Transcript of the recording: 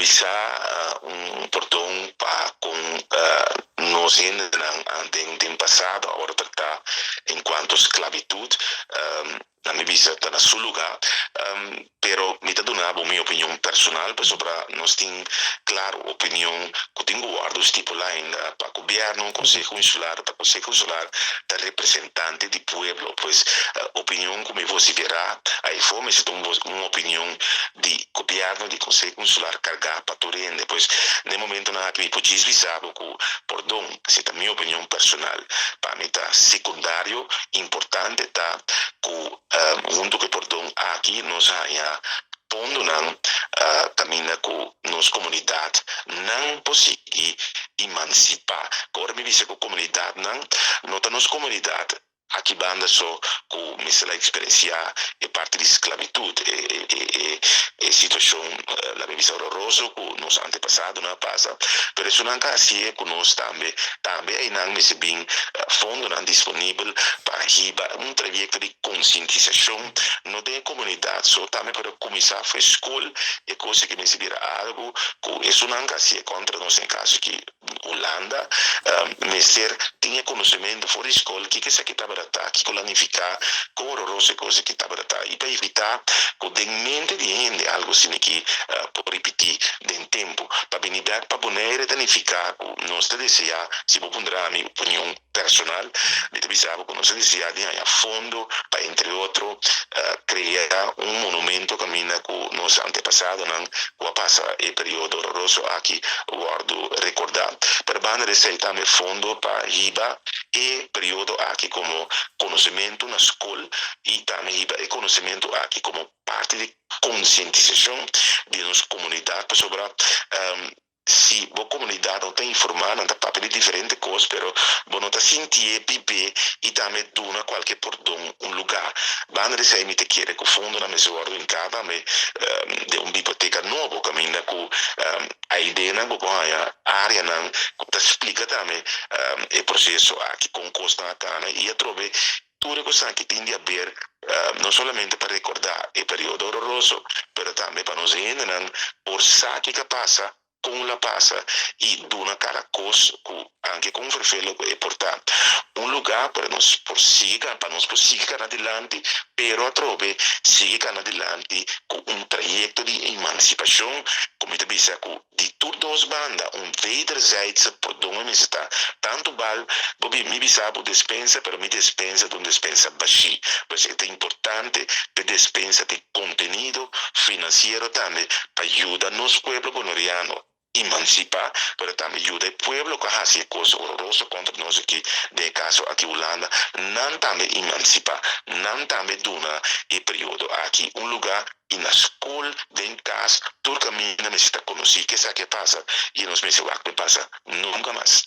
Kuminsá un pordon pa kon nos hendenan den pasado a wòrdu tratá enkuanto sklabitut. Na mi bisa ta na su lugá, pero mi ta duna bo mi opinion personal pasobra nos tin klaro opinion ku tin ku wòrdu stipulá ainda pa gobièrnu, Konseho Insular, ta Konseho Insular ta representante di pueblo, pues opinion ku mi vosiferá ayfó mester ta un opinion di gobièrnu di Konseho Insular kargá pa tur hende. Pues na e momentonan aki mi por djis bisa bo ku pordon, esei ta mi opinion personal, pa mi ta sekundario, importante ta ku huntu ku e pordon aki nos haña fondonan kaminda ku nos komunidat nan por sigui emansipá. Ora mi bisa ku komunidatnan, no ta nos komunidat aki banda so ku mester a eksperensiá e parti di sklabitut, e situashon laga mi bisa hororoso ku nos antepasadonan a pasa, pero esunnan ta hasié ku nos tambe, tambe einan mester bin fondonan disponibel pa hiba un trayekto di konsientisashon no den e komunidat so tambe pero kuminsá for e skol e kos aki mester bira algu ku esunnan ta hasié kontra nos den e kaso aki. Hulanda mester tin e konosementu for di skol kiko esaki tabata ta, kiko lo a nifiká, kon hororoso e kos aki tabata ta i pa evitá ku den mente di hende algu asina aki por ripití den tempu. Pa bini bèk pa Bonaire ta nifiká ku nos ta deseá, si bo puntra mi opinion personal, mi ta bisa bo ku nos ta deseá di haña fondo pa entre otro krea un monumento kaminda ku nos antepasadonan ku a pasa e periodo hororoso aki wòrdu rekordá. Pero banda di esei tambe fondo pa hiba e periodo aki komo konosementu na skol i tambe hiba e konosementu aki komo parti di konsientisashon di nos komunidat pasobra Si bo komunidat no ta informá, nan ta papia di diferente kos, pero bo no ta sintié bibé i tambe duna kualke pordon un lugá. Banda di esei mi ta kere ku fondonan mester wòrdu hinká tambe den un biblioteka nobo kaminda ku aidenan ku por haña áreanan ku ta splika tambe e proseso aki, kon kosnan a kana i atrobe tur e kosnan aki tin di haber no solamente pa rekordá e periodo hororoso, pero tambe pa nos hendenan por sa kiko a pasa, kon lo a pasa i duna kada kos ku anke kon vervelo ku e por ta. Un lugá pa nos por sigui pa nos por sigui kana dilanti, pero atrobe sigui kana dilanti ku un trayekto di emansipashon ku mi ta bisa ku Di tur dos banda un wederzijdse pordon e mester ta. Tantu bal bo bi mi bisa bo despensa pero mi despensa ta un despensa bashí. Pues e ta importante p'e despensa tin kontenido finansiero tambe pa yuda nos pueblo boneriano emansipá pero tambe yuda e pueblo ku a hasi e kos hororoso kontra nos aki den e kaso aki Hulanda nan tambe emansipá nan tambe duna e periodo aki un lugá i na skol, den kas, tur kaminda mester ta konosí ke esaki a pasa i nos mester wak pa e pasa nunka mas.